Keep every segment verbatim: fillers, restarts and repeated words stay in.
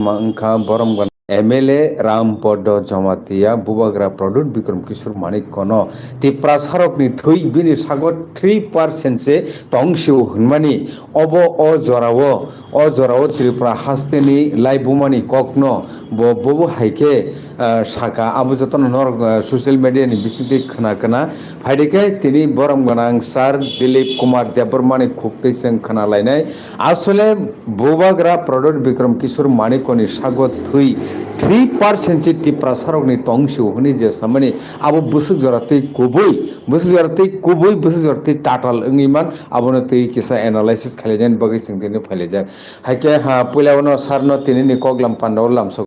ma wngkha borom gwnang M L A Rampodo Jamatia, Bubagra Pradyut Bikram Kishore Manikkono Tiprasarokni thwi bini sago three percent se tongsio hwnmani, obo o jorao, o jorao Tripura hasteni laibumani kokno bo, bobo hai khe, ah, saka, abo jotono norok, ah, social media ni bisingtwi khna khna phaidi khe tini borom gwnang sir Dilip Kumar Debbarmani khuktwi chwng khna lainai. Asole Bubagra Pradyut Bikram Kishore Manikkoni sago thwi three percent se Tiprasarokni tongsio hwnwi je samani, abo bwswk jora twi kubui, bwswk jora twi kubui, bwswk jora twi tatal wngwi man, abono twi kisa analysis khailainani bagwi chwng tini phailaijak. Haikhe ha, puila uno sir no tini ni koklam pandao lamsok,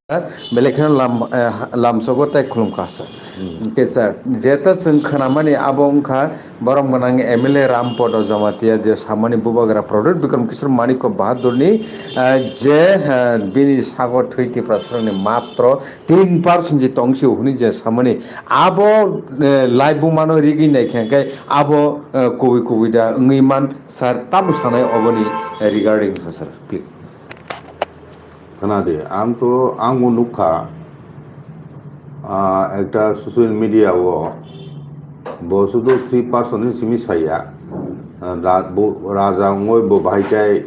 belai kheno lam, eh, lamsogo tei khulumkha sir. Hmm. Khe sir, jeta chwng khwnamani abo wngkha, borom gwnang M L A Rampodo Jamatia je samani Bubagra Pradyut Bikram Kishore Manikko Bahadurni, eh, je, eh, bini sago thwi Tiprasarokni matro tin percent je tongsio hwnwi je samani abo, eh, laibumano rigwi naikha khe abo, eh, kubui kubui da wngwi man sir, tamo sanai oboni, eh, regarding so sir, please. Khna di, ang to, ang bo nukha, ah, ekta social media o, bo sudu three percent ni simi saya, ah, ra-, bo, raja wngwi bo bahai khe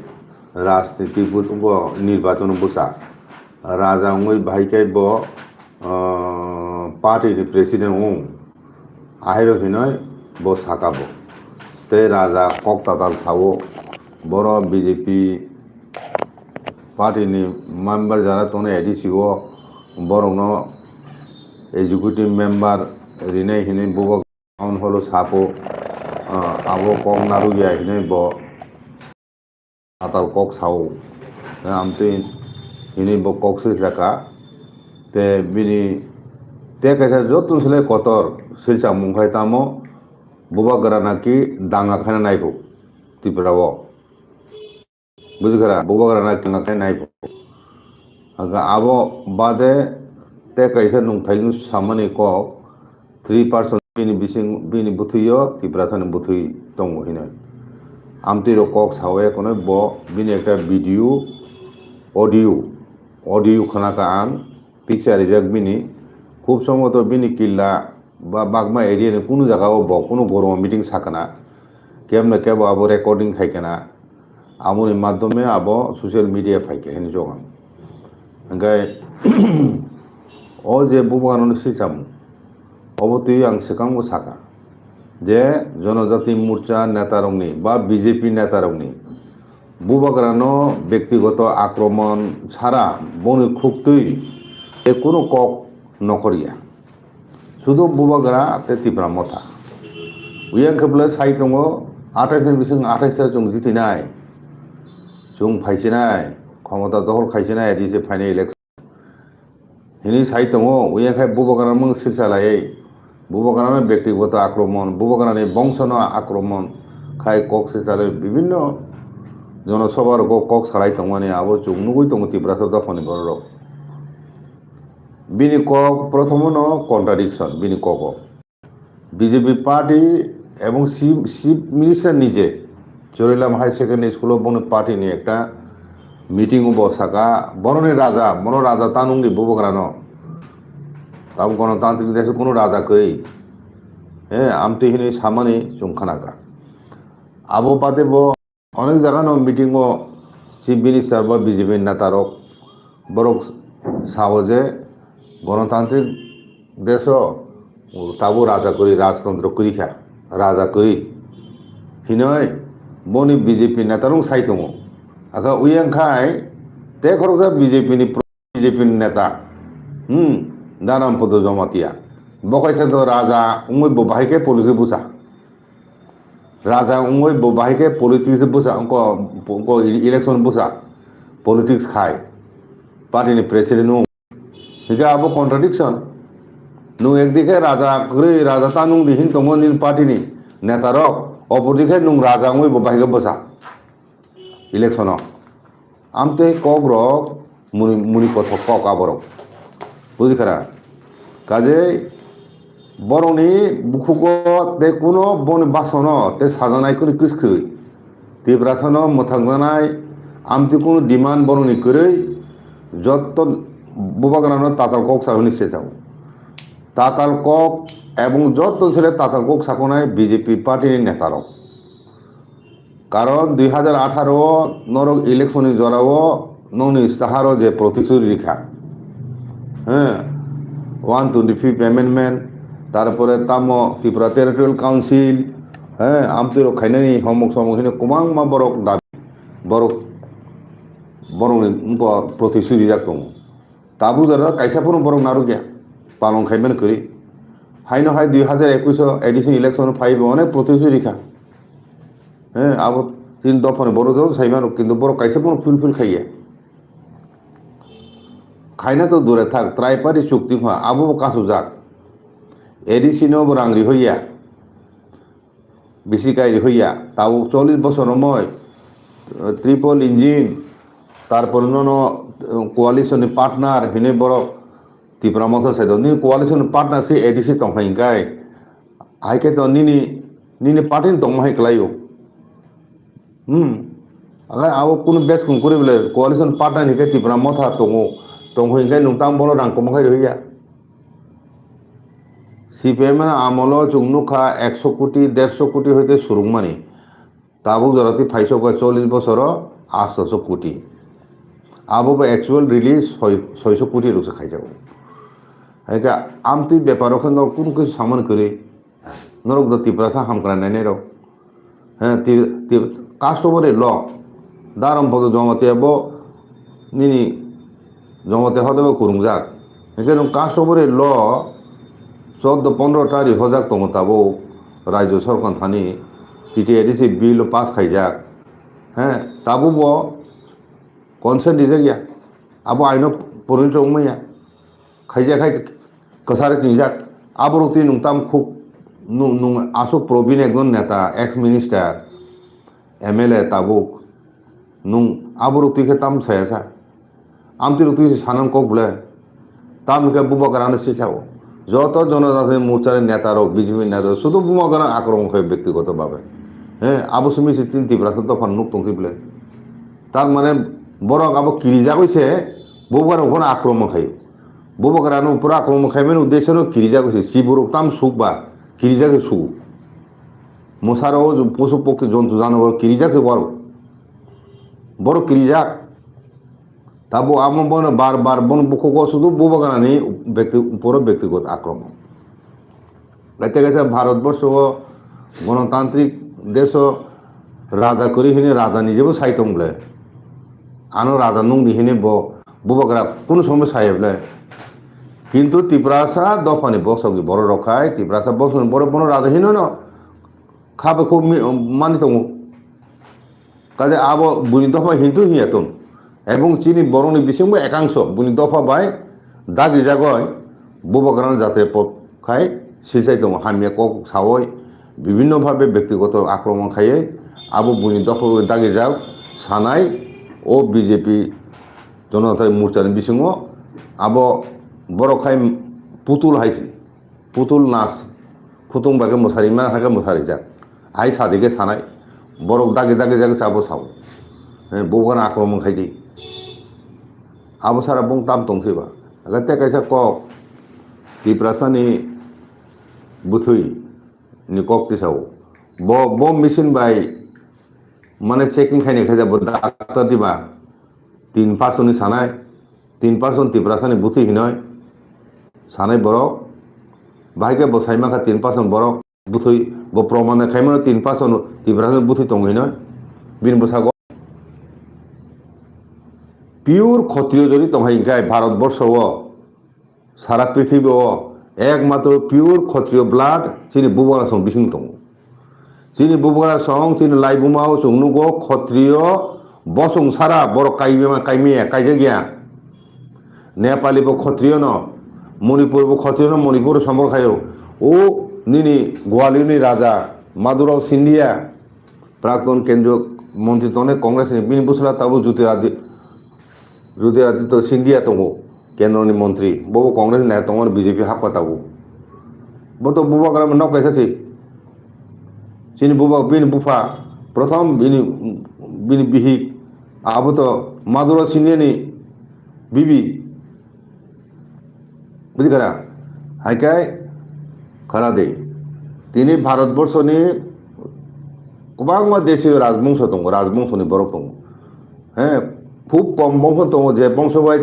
rajniti bo, bo nirbachon bwsa, raja wngwi bahai khe bo, ah, party ni president wng, ahairo hinoi bo saka bo. Tei raja kok tatal sao, boro B J P party ni member jara tongnai A D C o, borokno executive member rinai hinwi bubo town hall o sapo, ah, abo kok narwkya hinwi bo tatal kok sao. Amtwi hinwi bo kok swijlaka. Te bini te kaisa joto swlai kotor silsa mung khai tamo Bubagra naki danga khaina naiphuk Tripura o. Bujikha ra, Bubagra na kanga khe nai bo. Aga abo bade te kaisa nungthai samani kok three percent bini bising, bini bwthwi o Tiprasani bwthwi tongo hinoi. Amtwi rok kok sawi kono bo bini ekta video, audio, audio khna kha ang, picture rijak bini. Khub somboto bini killa ba Bagma area ni kunu jaga o bo kunu goroma meeting sakana. Kebna kebo abo recording khai kana. Aboni madhyome abo social media phai khe hinwi jok ang. Hingkhe o je Bubagrano silcham, obo twi ang swkangbo saka je Jonojati Morcha netarokni ba B J P netarokni Bubagrano bektigoto akromon sara boni khuktwi tei kunu kok nokhorya. Sudu Bubagra tei Tipra Motha. Uyang khe bwlai sai tongo, athais ni bising athais ta chwng jitinai, chwng phaisinai, khomota dohol khaisinai, adi se phainai election. Hini sai tongo, uyang khai Bubagra mung silsa laiwi, Bubagra no bektigoto akromon, Bubagra ni bongso no akromon khai kok silsa laiwi bibinno jonosabha rogo kok salai tongmani abo chwng nugwi tongo Tiprasa dophani borok rok. Bini kok prothomo no contradiction bini kogo. B J P party ebong chief, chief minister ni je Chorilam High Secondary School o boni party ni ekta meeting o bo saka, boroni raja, bono raja tanung di Bubagra no. Tamo gonotantrik desh o kunu raja kwrwi. He, amtwi hinwi samani chwng khanaka. Abo bade bo Onek jaga no meeting o chief minister ba B J P neta rok borok sao je gonotantrik desh o tabuk raja kwrwi, rajtantro kwrwi kha, raja kwrwi hinoi boni B J P neta rok sai tongo. Aka uyang khai te khoroksa B J P ni pro-, B J P ni neta, hmm, Dharampodo Jamatia. Bo kaisa to raja wngwi bo bahai khe poli khe bwsa. Raja wngwi bo bahai khe politics bwsa, wngko, wngko election bwsa, politics khai, party ni president wng. Hingke abo contradiction. Nwng ekdikhe raja kwrwi, raja ta nwng di hin tongo nini party ni neta rok, opor dikhe nwng raja wngwi bo bahai khe bwsa. Election o. Amtwi kok rok muni, muni kothok kok aborok. Bujikha na? Kajei borokni bukhugo tei kuno boni basono tei sajaknai kuni kwskwrwi. Tiprasano mwthangjaknai amtwi kunu demand borokni kwrwi. Jotto bubagrano tatal kok sa hwnwi se jago. Tatal kok ebong jotto sere tatal kok sakonai B J P party ni neta rok. Karon dui hajar atharo o norok election ni jora o nokni saharo je protishuti rikha. He, one twenty fifth amendment, tarpore tamo Tripura Territorial Council, he, amtwi rok khainani homok somok hino kwbangma borok dabi, borok, borok ni wngkha protishuti rijak tongo. Tabuk jora kaisa phano borok narwkya, palong khaimani kwrwi. Haino hai dui hajar ekwis o A D C election phaibo onek protishuti rikha. He, abo tin dophani borok jora saimano, kintu borok kaisa phano fulfill khaiya. Khaina to dure thak, Tripari chukti pha, abo bo kasujak. A D C no bo rang rihoya. Bisi kai rihoya. Tao chollish bosor romoi, eh, triple engine, tarpor nono, eh, coalition ni partner hinwi borok Tipra Motha sai do. Nini coalition ni partner se A D C tong phai hinkai. Hai khe to nini, nini party ni tongma hai kwlaio. Hmm. Aga abo kunu bes kung kuri bole coalition partner ni khe Tipra Motha tongo. Tong phai hinkai nung tam bolo rang kwma khai rihoya. C P M ni amolo chwng nukha ekso koti, derso koti hoite surungmani. Tabuk jora twi phaisok bai chollish bosoro aatso koti. Abo bo actual release soi-, soiso koti rokse khaijago. Haikhe amtwi beparo khe norok kunu khe samani kwrwi. Norok do Tiprasa hamkrai nainai rok. He, ti-, ti-, customary law, darom podo jongoti abo nini jongoti hodo bo kurungjak. Hingke nwng customary law chordo pondro ta rihojak tongo tabuk Rajya Sorkar thani T T A D C bill pass khaijak. He, tabuk bo consent rijak ya. Abo aino porinito wngmaya. Khaijak khai kwchari tingjak. Aborok twi nwng tam khuk, nwng, nwng aswk probin ekjon neta, ex minister, M L A tabuk. Nwng aborok twi khe tam saya sa. Amtwi rok twi se sanang kok ble. Tam khe bubagra ano sikha o. Joto jonojati morcha ni neta rok, B J P neta rok, sudu bubagra akromon khe bektigoto babe. He, abo simi se tin Tiprasa dopha nuk tong khe ble. Tar mane borok abo kirijagoi se bubagra rok phano akromon khaio. Bubagra no pura akromon khaimani uddesho no kirijagoi se. Siborok tam suk ba, kirijagoi sugo. Mosaro, posu pokhi, jontu janwar kirijak se borok. Borok kirijak. Tabo amo bono bar bar bono bukhugo sudu bubagrani bekti, uporo bektigot akromon. Kaisa kaisa Bharatborsho o gonotantrik desho raja kwrwi hwnwi raja nijebo sai tong ble. Ano raja nungdi hwnwi bo bubagra kunu somoi sai ble. Kintu Tiprasa dophani bosokni borok rok khai, Tiprasa bosokni borok bono raja hino no kha bai khuk mi-, mani tongo. Kaje abo buini dopha hintu hinya tong. Ebong chini borokni bisingbo ekangso buini dopha bai dagijagoi bubagrano jatre pot khai silsai tongo, hamya kok sawi bibhinno bhabe bektigoto akromon khaiwi abo buini dopha bai dagijak sanai o B J P Jonata Morcha ni bisingo abo borok khai putul hai se. Putul nas, khutung bai khe mwsari ma hai khe mwsarijak. Hai sadi khe sanai, borok dagi dagi jagwi sabo sao. He, bubagra akromon khai di. Abo sara bung tam tong khe ba. Aga tei kaisa kok, Tiprasa ni bwthwi ni kok tisao. Bo, bo machine bai mane checking khaini khaijak bo doctor diba. Tin person ni sanai, tin person Tiprasa ni bwthwi hinoi sanai borok, bahai khe bo sai mankha tin person borok bwthwi, bo proman khaimano tin person Tiprasa ni bwthwi tongo hinoi, bini bwsago pure Khotriyo jodi tong hai hwnkhe Bharat borsho o, sara prithibi o ekmatro pure Khotriyo blood chini bubagra song bising tongo. Chini bubagra song, chini laibuma o chwng nugo Khotriyo bosong sara borok kaimia, kaimia, kaijak ya. Nepali bo Khotriyo no, Manipur bo Khotriyo no, Manipur somor khayo. O nini Gwalior ni raja Madhurao Scindia, Prakton kendriyo montri tongnai Congress ni, bini bwsla tabuk Jyotiradi-, Jyotiraditya Scindia tongo, kendro ni montri. Bobo Congress ni nai tongo, B J P hapkha tabuk. Bo to bubagra nok kaisa se. Chini buba, bini bupha, prothom bini, bini bihik, abo to Madhurao Scindia ni Bibi. Bujikha na? Haikai khana de. Tini Bharatborsoni kwbangma deshiyo rajbongso tongo, rajbongsoni borok tongo. He, khub kom bongso tongo, je bongso bai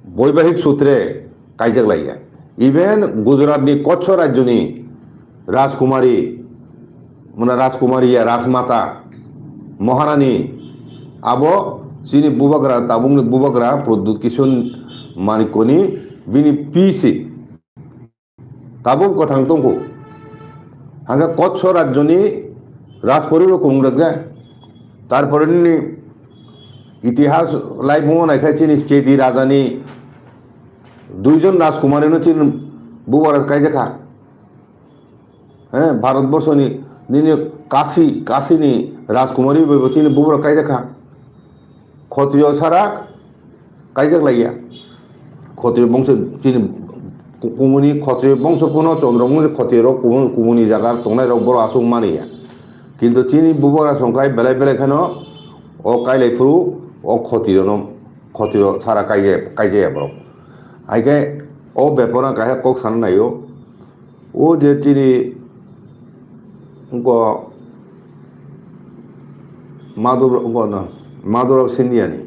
boibahik sutre kaijak laiya. Even Gujaratni Kotso rajyoni Rajkumari, mane Rajkumari ya Rajmata, Maharani, abo chini bubagra, tabukni bubagra Pradyut Kishore Manikyani bini pisi. Tabuk kwthang tongkhu. Hangkhe Kotso rajyoni Rajporibo kwrwng rwkya. Tarpore nini itihas laibumo naikha chini Chedi rajani duijon Rajkumarino chini bubagra kaijakha. He, Bharatborsoni nini Kasi, Kasini Rajkumari bai bo chini bubagra kaijakha. Khotriyo sara kaijak laiya. Khotriyo bongso chini ku-, kumuni khotriyo bongso kuno Chandra bongso khotriyo rok kumun-, kumuni jaga tongnai rok boro aswk maniya. Kintu chini bubagra songkhai belai belai kheno o kailai phuru o khotriyo no, khotriyo sara kaijaya, kaijaya borok. Haikhe o bepara kaisa kok sana naio. O je chini wngkha Madhurab, wngkha na, Madhurab Sindiani.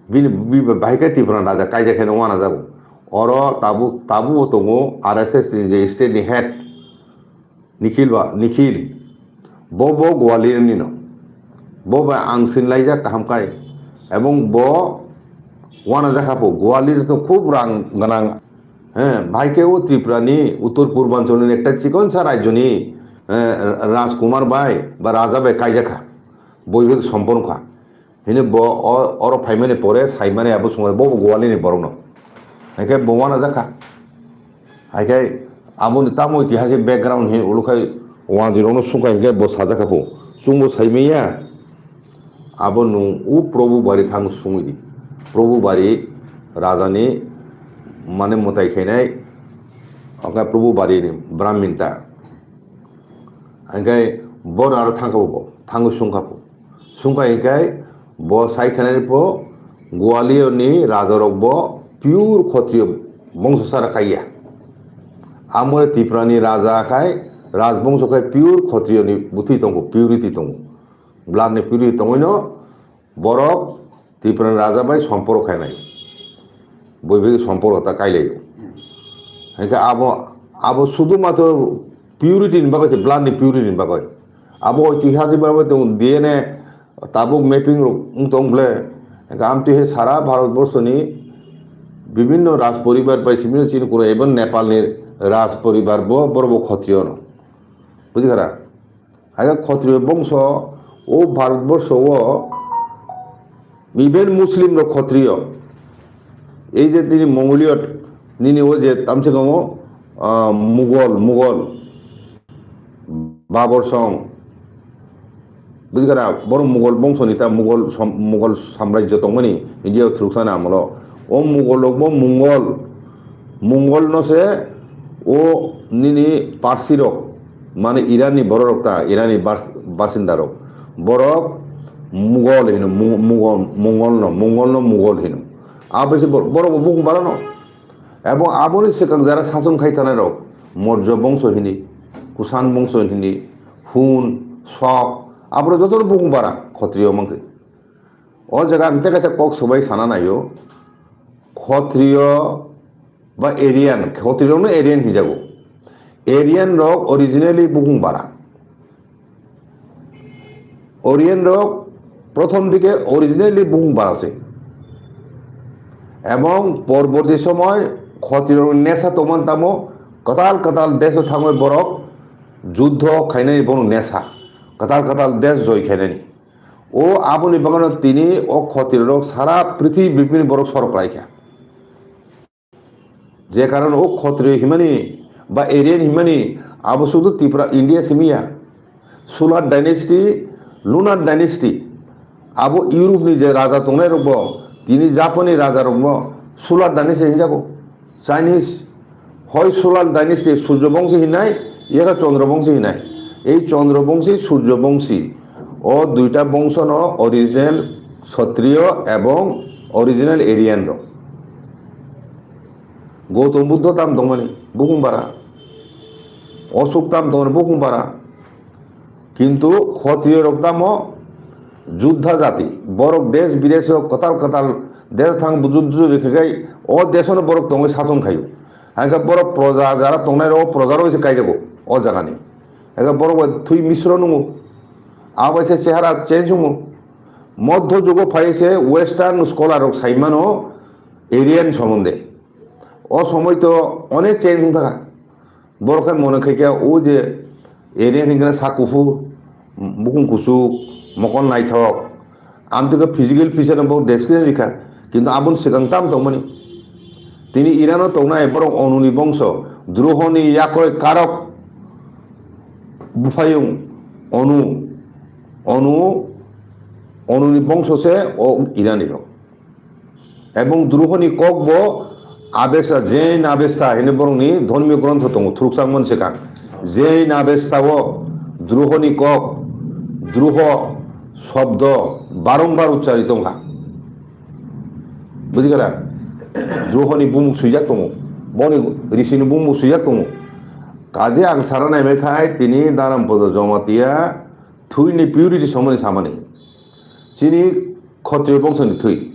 Bini, bini bahai khe Tipra raja kaijak khe no wana jago. Oro tabuk, tabuk tongo R S S ni je state ni head Nikhil ba, Nikhil. Bo, bo Gwalior ni no. Bo bai ang sinlaijak kaham kai. Ebong bo wana jakha po Gwalior to khub rang gwnang. He, bhai khe o Tripura ni Uttor Purbanchal ni ekta chikonsa rajyo ni, eh, Rajkumar bai ba Raja bai kaijakha. Boibek sompon kha. Hini bo o-, oro phaimani pore saimani abo songmani bo bo Gwalior ni borok no. Haikhe bo wana jakha. Haikhe aboni tamo itihasik background hini ulo khai wanjwi rok no sungkha hinkhe bo sajakha po. Chwngbo saimanya. Abo nung u Probhu Bari thang sungwi di. Probhu Bari raja ni mane mwtai khainai, oka Probhu Bari ni Brahmin ta. Hinkhe bo aro thangkha bo, thangwi sungkha bo. Sungkha hinkhe bo sai khainai po Gwalior ni raja rok bo pure Khotriyo bongso sara kaiya. Amore Tripura ni raja khai, rajbongso khai pure Khotriyo ni bwtwi tongo, purity tongo. Blood ni purity tongwi no borok Tripura ni raja bai somporo khainai. Boibek somporo ta kailaio. Hinkhe abo, abo sudu matro purity ni bagwi se, blood ni purity ni bagwi. Abo oitihasik bagwi tong D N A tabuk mapping rok wng tong ble. Hinkhe amtwi he sara Bharatborsho ni bibinno raj poribar bai simi chini kuno even Nepal ni raj poribar bo, borok bo Khotriyo no. Bujikha da? Haikhe Khotriyo bongso o Bharatborsho o even Muslim rok Khotriyo. Ei je nini Mongoliyo nini o je tamse kamo, ah, Mughal, Mughal, Babur Song. Bujikha da, borok Mughal bongso ni ta Mughal som-, Mughal samrajyo tongmani India o thwrwksani amolo. O Mughal rok bo Mongol, Mongol no se o nini Parsi rok, mane Iran ni borok rok ta, Iran ni bas-, basinda rok. Borok Mughal hino, Mu-, Mughal, Mongol no, Mongol no Mughal hino. Abo se bor-, borok bo bukung bara no. Ebong aboni swkang jara sason khai tanai rok, Morjo bongso hini, Kusan bongso hini, Hun, Sok, aboro joto no bukung bara, Khotriyo mangkhe. O jaga ang tei kaisa kok swbai sana naio, Khotriyo ba Aryan, Khotriyo no Aryan hinjago. Aryan rok originally bukung bara. Aryan rok prothom dike originally bukung bara se. Ebong porborti somoy Khotriyo rok nesa tongman tamo kwtal kwtal deso thangwi borok juddho khainani bono nesa. Kwtal kwtal des joy khainani. O aboni bagano tini o Khotriyo rok sara prithibi bini borok sorok khlaikha. Je karon o Khotriyo himani ba Aryan himani abo sudu Tripura India simiya. Sulat dynasty, Lunar dynasty, abo Europe ni je raja tongnai rokbo, tini Japan ni raja rokbo Sulat dynasty hinjago. Chinese, hoi Sulat dynasty Surjo bongsi hinai, yera Chandra bongsi hinai. Ei Chandra bongsi, Surjo bongsi, o duita bongso no original Kshatriyo ebong Original Aryan rok. Gautam Buddho tam tongmani, bukung bara. Ashok tam tongmani, bukung bara. Kintu Khotriyo rok tamo juddha jati. Borok desh bidesh o kwtal kwtal desh thang juddha juddha khe kai o desh no borok tongwi sason khayo. Hangkhe borok proja jara tongnai rok proja rok se kaijago o jagani. Hangkhe borok bai thui misro nungo. Abo se chehara change wngo. Modhyo jugo phai se western scholar rok saimano Aryan somonde. O somoi to onek change wngkha. Borok khe mone khai khe o je Aryan hinkhe sa kuphur, bukung kuchuk, mokol naithok. Amtwi khe physical feature no bo description rikha. Kintu aboni swkang tam tongmani. Tini Iran o tongnai borok Onuni bongso, Druhoni yakroi karok buphayung Onu, Onu, Onuni bongso se o Irani rok. Ebong Druhoni kok bo Avesta, Jain Avesta hwnwi borokni dhormiyo grontho tongo, thuruksa mon swkang. Jain Avesta o Druhoni kok, Druho shobdo barongbar uchchari tongkha. Bujikha? Druhoni bumung swijak tongo, boni risini bumung swijak tongo. Kaje ang sana naimai khai tini Dharampada Jamatia thwini purity somani samani. Chini Khotriyo bongsoni thwi.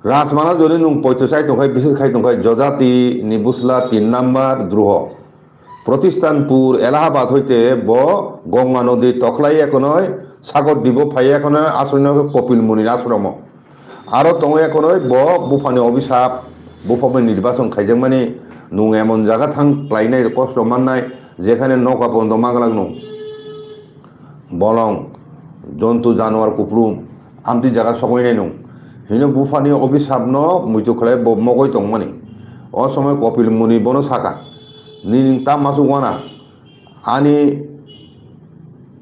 Rajmala joni nung poito chai tongkhai, bises khai tongkhai, Jojati ni busla tin number Druho. Protisthanpur, Allahabad hoite bo Ganga nodi tokhlai ekonoi, Sagor Dibo phai ekonoi, aswrwino khe Kopil Muni ashromo. Aro tongo ekonoi bo buphani obisap, buphani nirbachon khaijakmani, nung emon jaga thang klainai, kosto mannai, jekhane noka pondo maglak nung. Bolong, jontu januar kupulung, amtwi jaga sokoi nai nung. Hino buphani obisapno muitu khlai bo mogoi tongmani. O somoi Kopil Muni bono saka, "Nini ta masuk wana, ani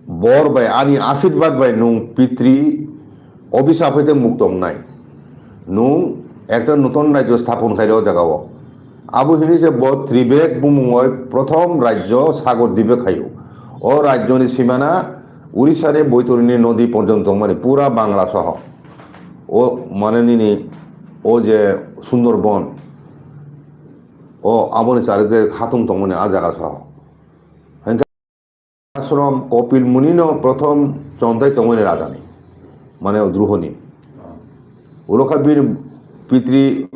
bor bai, ani ashirbad bai nung pitri obisap hoite mukto wngnai. Nung ekta nuton rajyo sthapon khairi o jaga o." Abo hini je bo Tribek bumung oi prothom rajyo Sagor Dibek khaio. O rajyoni simana Urisani Boitorini nodi porjonto tongmani pura Bangla soho. O mane nini o je Sundorbon, o aboni charik je hatung tongmani a jaga soho. Ashram Kopil Muni no prothom chontai tongmani rajani, mane Druhoni. Ulokha bini pitri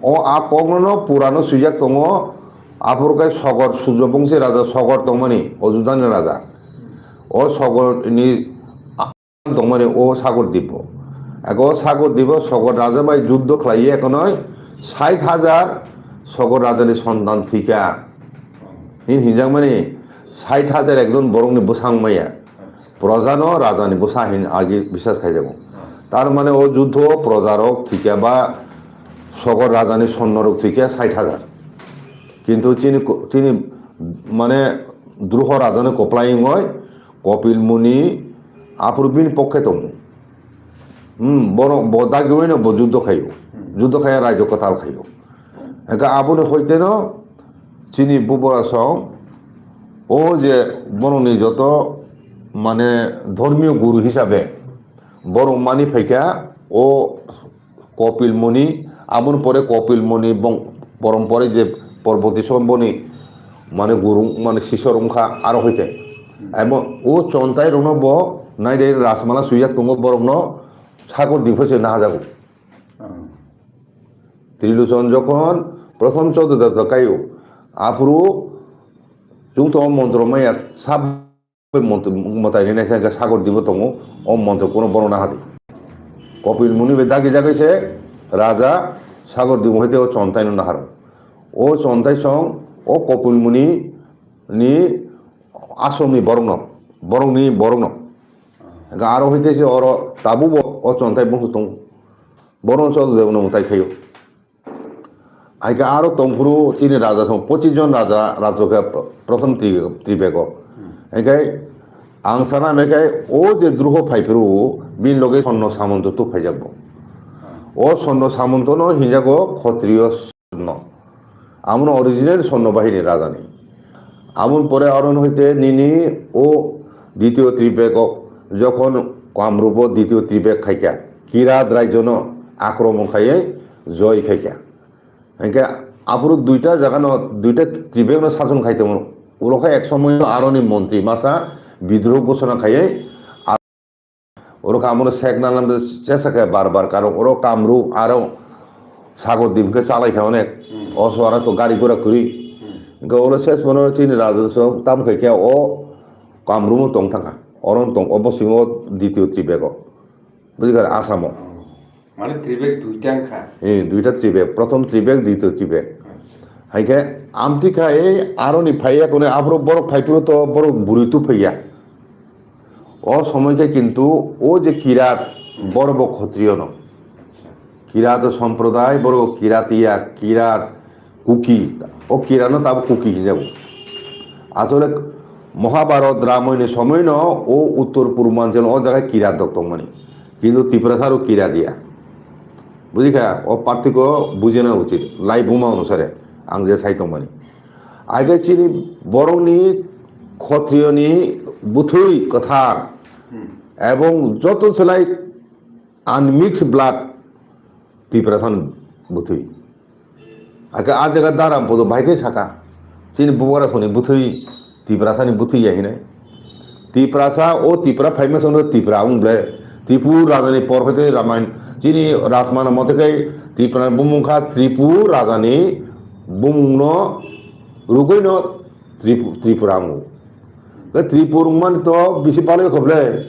o a kokno no purano swijak tongo, aphuru khe Sogor, Surjo bongsi raja Sogor tongmani, o Judani raja. O Sogor ni a-, tongmani o Sagor Dipo. Ego Sagor Dipo Sogor raja bai juddho khlaiye ekonoi sait hajar Sogor rajani sontan thwikha. Hin hinjakmani sait hajar ekjon borokni bwsang maya. Projano rajani bwsa hin agi bisas khaijago. Tar mane o juddho projarok thwikha ba Sogor rajani sonnorok thwikha sait hajar. Kintu chini ko-, chini mane Druho rajani koplai wngoi Kopil Muni aphuru bini pokhe tongo. Hmm, borok bo dagiwino bo juddho khaio. Juddho khaiya rajyo kwtal khaio. Eka aboni hoiteno chini bubora song o je borokni joto mane dhormiyo guru hisabe borok mani phaikha o Kopil Muni, aboni pore Kopil Muni bong-, borom pore je Parboti Somboni mane guru mane sisor wngkha aro hoite. Abo o chontai rokno bo naidai Rajmala swijak tongo borokno Sagor Dipo se nahajago. Trilochon jokhon prothom Chododebta kaio, aphuru chwngtong montro maya sab montro mwtaini naisai khe Sagor Dipo tongo, o montro kuno bono nahadi. Kopil Muni bai dagi jagwi se raja Sagor Dipo hoite o chontai no naharo. O chontai song o Kopil Muni ni asomni borokno, borokni borokno. Aro hoite se oro tabukbo o chontai bongso tongo. Bono Chododebta no mwtai khaio. Aike aro tongphuru chini raja song pochis jon raja rajrokha prothom tri-, tribego. Hingke ang sana mekai o je Druho phaiphuru bini loge Sonno Samonto tu phaijakbo. O Sonno Samonto no hinjago Khotriyo Sonno. Amono original Sonno bahini rajani. Amon pore aron hoite nini o Ditiyo Tribek o jokhon Kamrup o Ditiyo Tribek khaikha, Kirat rajyo no akromon khaiwi joy khaikha. Hinkhe aphuru duita jagano, duita Tribekno sason khai tongo. Ulo khe ek somoyo aroni montri masa bidroh ghosona khaiwi, oro khe amono sekna namde chesa khe bar bar, karon oro Kamrup aro Sagar Dip khe chalai kha onek. Hmm. O suara to gari gura kwrwi. Hmm. Hinkhe oro ses mono chini rajotso tam khai khe o Kamrup tong thangkha. Oro tong, o bosongo ditiyo Tribek o. Bujikha Asamo. Oh. Mane Tribek duita wngkha? Eh, duita Tribek. Prothom Tribek, ditiyo Tribek. Acha. Haikhe amtwi kha ei aroni phaiya kone aphuru borok phaiphuru to borok bwrwi tu phaiya. O somoi khe kintu o je kirat, borok bo khotriyo no. Acha. Kirat somproday, borok bo kirat ya, kirat. Kuki, o Kirano tabuk Kuki hinjago. Asole Mahabharat Ramayon ni somoino o uttor purbanchal o jaga Kirat rok tongmani. Kintu Tiprasa rok Kirat ya. Bujikha, o parthoko bujina uchit, lai buma onusare, ang je sai tongmani. Aige chini borokni khotriyoni bwthwi kwthar, hmm, ebong joto selai unmixed blood Tiprasani bwthwi. Ake a jaga Daram Podo bai khe saka. Chini Bubagra soni bwthwi, Tiprasani bwthwi ya hinai. Tiprasa o Tipra phaima songno Tipra wng ble. Tripur rajani por khe Ramayan. Chini Rajmana mote khe Tipra bumung kha Tripur rajani bumungno rugwino Tripu-, Tripura wngo. Khe Tripur wngmani to bisi palwi khoble.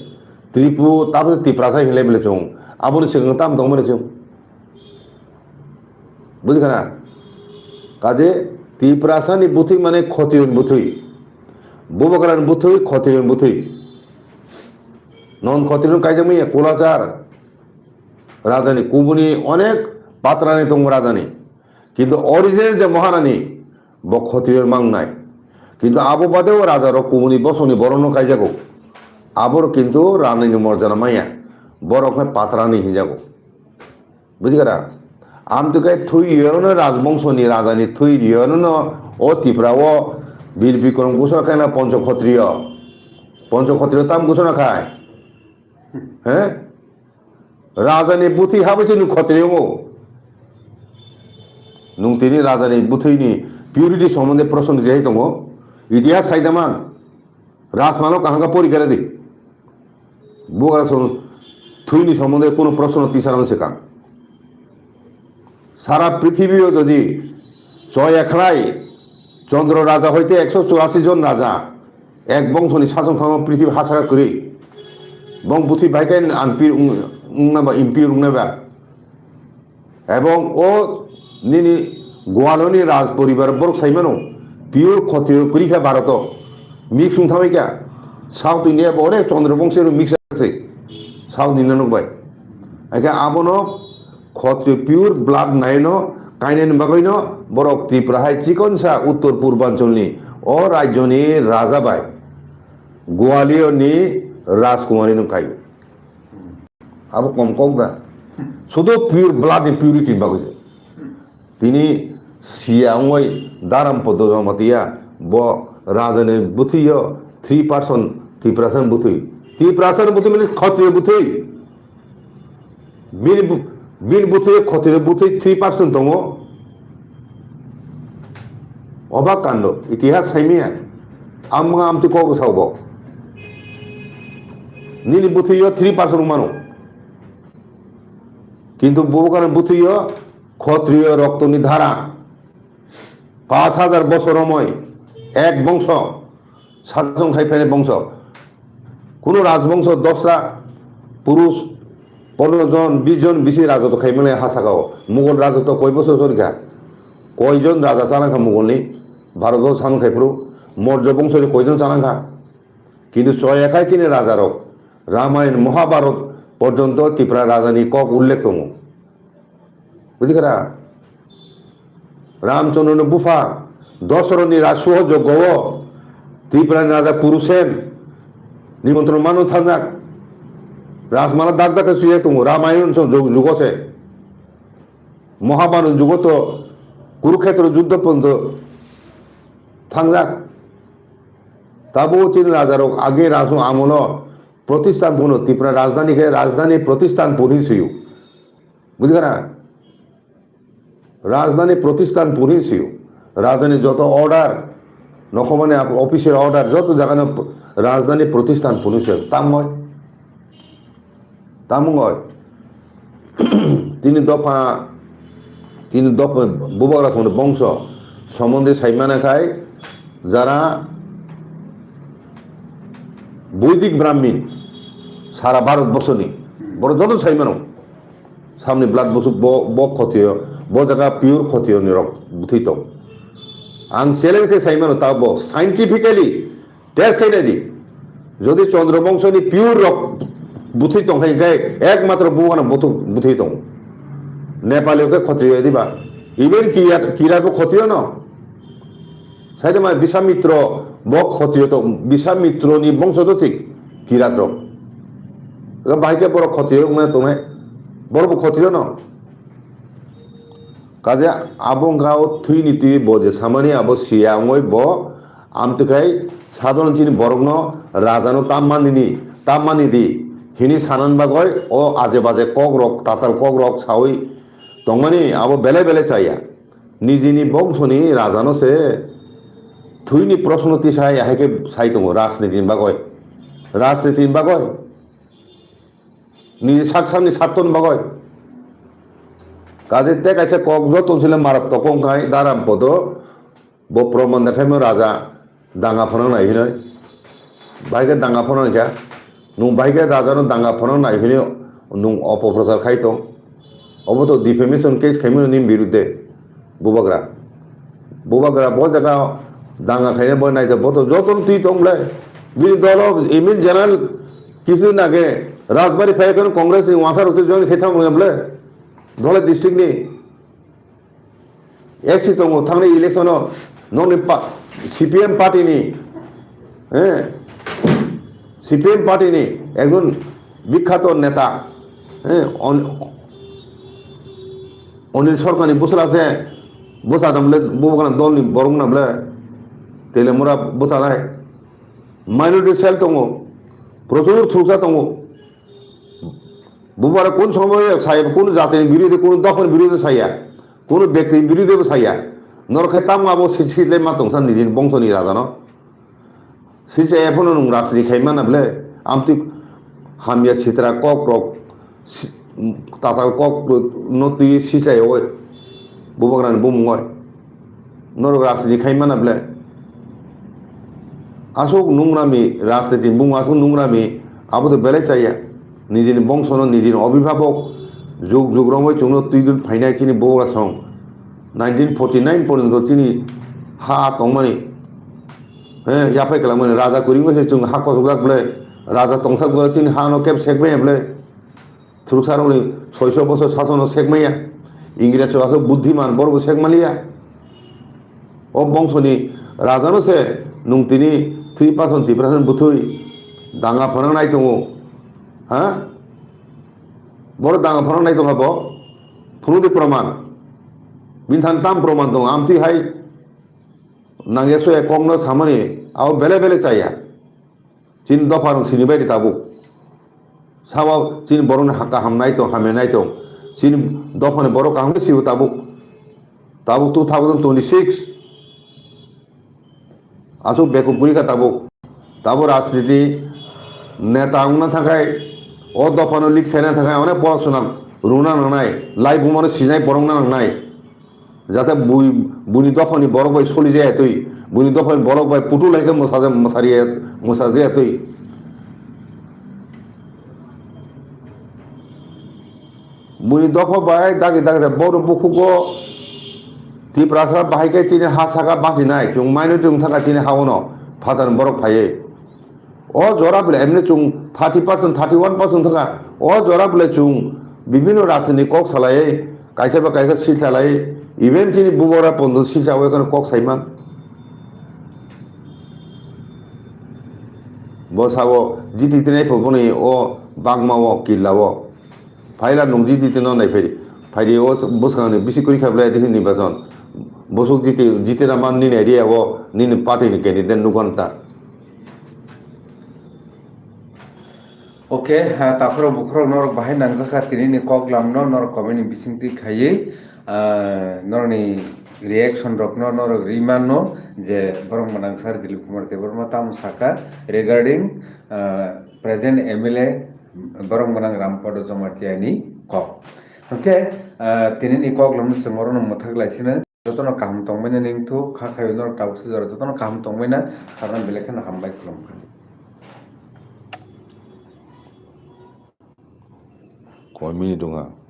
Tripu, tabuk Tiprasa hinlai bele chwng. Aboni swkang tam tongmani chwng. Bujikha na? Kaje Tiprasani bwthwi mane khotiyon bwthwi. Bubagrani bwthwi khotiyon bwthwi. Non khotiyon kaijakmaya Kulachar. Rajani kubuni onek patrani tongo rajani. Kintu original je Maharani bo khotiyon mangnai. Kintu abo badeo rajarok kubuni bosongni borokno kaijago. Aborok kintu ranini morjana maya. Borok khe patrani hinjago. Bujikha da? Amtwi khe thwi riono rajbongso ni raja ni thwi riono no o Tripura o Bir Bikrom gusora khaina Poncho Khotriyo. Poncho Khotriyo tam gusora khai. He? Raja ni bwthwi habwi se nwng Khotriyo wngo. Nwng tini raja ni bwthwi ni purity sombonde proshno rijai tongo. Itihas sai da man. Rajmano kaham khe pori khe di. Bubagra song thwini sombonde kuno proshno tisarang se kang. Sara prithibio jodi choi ekhlai Chandra Raja hoite ekso churasi jon raja ek bongsoni sajong khango prithibi hasaka kwrwi. Bong bwthwi bai khe unpure wng-, wngna ba impure wngna ba. Ebong o nini Gwaloni raj poribar borok sai mano, pure Khotriyo kwrwi kha Bharoto, mix wng thamwi kha, South India bo onek Chandra bongsi rok mix se, South India nuk bai. Haikhe abono Khotriyo pure blood naino kainani bagwino borok Tripura hai chikonsa uttor purbancholni o rajyoni raja bai Gwaliorni Rajkumari no kai. Abo kom kok da. Sudo pure blood ni purity ni bagwi se. Tini siya wngwi Daram Podo Jamatia bo raja ni bwthwi o three percent Tiprasa ni bwthwi. Tiprasa ni bwthwi mani Khotriyo bwthwi. Bini bu-, bini bwthwi Khotriyo bwthwi three percent tongo. Obak kando, itihas saimaya. Amga amtwi kok sao bo. Nini bwthwi o three percent wng mano. Kintu bubagrani bwthwi o Khotriyo roktoni dhara. Pash hajar bosor romoi ek bongso sajong khai phainai bongso. Kuno rajbongso dosra purush pondro jon, bish jon bisi rajotw khai mani ha saka o. Mughal rajotw koi bosor choli kha? Koi jon raja chana kha Mughal ni? Bharat o sajong khai phuru Maurya bongso ni koi jon chana kha? Kintu choya khai chini raja rok Ramayan, Mahabharat porjonto Tipra raja ni kok ullekh tongo. Bujikha da? Ramchandra ni bupha Dasarath ni rajsuho joggo o Tripura ni raja Kurusen nimontron mano thangjak. Rajmala dak dak khe swiya tongo. Ramayon so jug-, jugo se. Mahabharat jugo to Kurukhetra juddho porjonto thangjak. Tabo chini raja rok age rajno amolo Pratishthanpur no Tripura rajdhani khe rajdhani Pratishthanpur hinwi swiyo. Bujhkha na? Rajdhani protisthan puni sio. Rajdhani joto order, nokhomani ap-, official order, joto jagano p-, rajdhani protisthan puni sio. Tamoi. Tamungoi. Tini dopha, tini dopha bubagra thongni bongso somonde saimana khai jara Boidik Brahmin sara Bharat borsoni. Boro joto saimano. Samni blood bo, bo, bo khotio, bo jaga pure khotio ni rok bwthwi tong. Ang challenge khe sai mano ta bo scientifically test khai nai di. Jodi Chandra Bongso ni pure rok bwthwi tong khai khe ekmatro bo ano bwthwi tong. Nepali khe khotio di ba. Even Kirat, Kirat bo khotio no. Saide ma Biswamitra bo khotio to, Biswamitra ni bongso to thik Kirat rok. Ga bahai khe borok khotio wngna tongnai. Borok bo khotio no. Kaje abo wngkha o thwi ni twi bo je samani abo siya wngoi bo amtwkhai sadharon chini borokno rajano tam manini, tam mani di hini sanan bagoi o aje baje kok rok, tatal kok rok sawi tongmani abo belai belai chaya. Nijini bongsoni rajano se thwini proshno tisai hai khe sai tongo rajniti ni bagoi. Rajniti ni bagoi. Niji sak sakni sartoni bagoi. Kaje te kaisa kok joto sile marattok wngkha Dharam Podo. Bo proman da khaimo raja danga phano nai hinoi. Bahai khe danga phano nai kha. Nung bahai khe raja no danga phano nai hinoi nung opoprochar khai tong. Obo to defamation case khaimo ni biruddhe. Bubagra. Bubagra bo jaga danga khaina bo nai bo to joto twi tong ble. Bini dolo imin general kisu nage Rajbari phai kon Congress ni wasa rok join khai thang ble. Dole district ni S C tongo thangnai election o nokni pa-, C P M party ni, eh, C P M party ni ekjon bikhato neta, eh, On-, Onil Sarkar ni bwsla se bwsa dam le bubagra dol ni borok na ble Telemura bwtalai minority cell tongo, prochur thuksa tongo. Bubagra kun somoy saya, kun jati ni birodhi, kun dopha ni birodhi saya. Kuno bekti birodhe bo saya. Norok khe tamo abo si-, sitlai ma tongsa nijini bongso ni raja no. Silchaya phano nung rajniti khai mana ble. Amtwi hamya sitra kok rok si-, tatal kok no twi silchaya oi. Bubagra ni bumung oi. Norok rajniti khai mana ble. Aswk nungrami rajniti bumung aswk nungrami abo to belai chaya. Nijini bongsono nijini obhibhabok jug jug romwi chwngno twidul phainai chini bubagra song. Nineteen forty nine porjonto chini ha tongmani, eh, yaphai kwlangmani raja kwrwngwi se chwng ha kosokjak ble, raja tongthak ble chini ha no keb sekmaya ble. Thuruksa rokni soiso bosor sasono sekmaya. Ingres rok aswk buddhiman borokbo sekmaliya. O bongsoni rajano se nung tini three percent, three percent bwthwi danga phwnang nai tongo. Ha? Borok danga phwnang nai tongkha bo? Phunukdi proman. Bini thani tam proman tongo? Amtwi hai nangya soya kokno samani abo bele bele chaya. Chini dopha rok sini bai di tabuk. Sabo chini borok ni kaham nai tong, hamya nai tong. Chini dopha ni borok kaham khe sibo tabuk. Tabuk two thousand twenty-six. Aswk bekup guri kha tabuk. Tabuk rajniti neta wngna thakai, o dopha no lead khaina thakai, onek porasona rwna nangnai, lai buma no sinai borok na nangnai. Jate bui, buini dophani borok bai soli jaya twi, buini dophani borok bai putul hai khe mwsa je-, mwsari ya-, mwsa jaya twi. Buini dopha bai dagi dagi de bono bukhugo Tiprasa bahai khe chini ha saka bachinai, chwng minority wng thangkha chini ha-o no phatar borok phaiwi. O jora bwle emne chwng thirty percent, thirty one percent thangkha. O jora bwle chwng bibhinno rajniti kok salaiwi, kaisa ba kaisa silsa lai, even chini bubora pondo silsa oi kheno kok saiman. Bo sabo jiti tinai pho boni o bagma o killa o. Phaila nung jiti tino nai phaidi. Phaidi o bwskang ni bisi kwrwi kha bwle adini nirbachon. Bosok jiti, jiti na man nini area o nini party ni candidate nukha nta. Okay, ha, takhorok bukhorok norok bahai nangjakha tinini koklamno norok comment ni bisingtwi khaiwi, ah, norokni reaction rokno norok rwi mano je borok mwnang sir Dilip Kumar Debbarma tamo saka regarding, ah, present M L A borok mwnang Rampada Jamatia ni kok. Hwnkhe, ah, tinini koklamno chwng orono mwthak laisino. Jotono kaham tongmani ningthu, kha khayo norok tabuk sijora jotono kaham tongmani sakno belai kheno hambai khulumkha. Koi minute wngkha?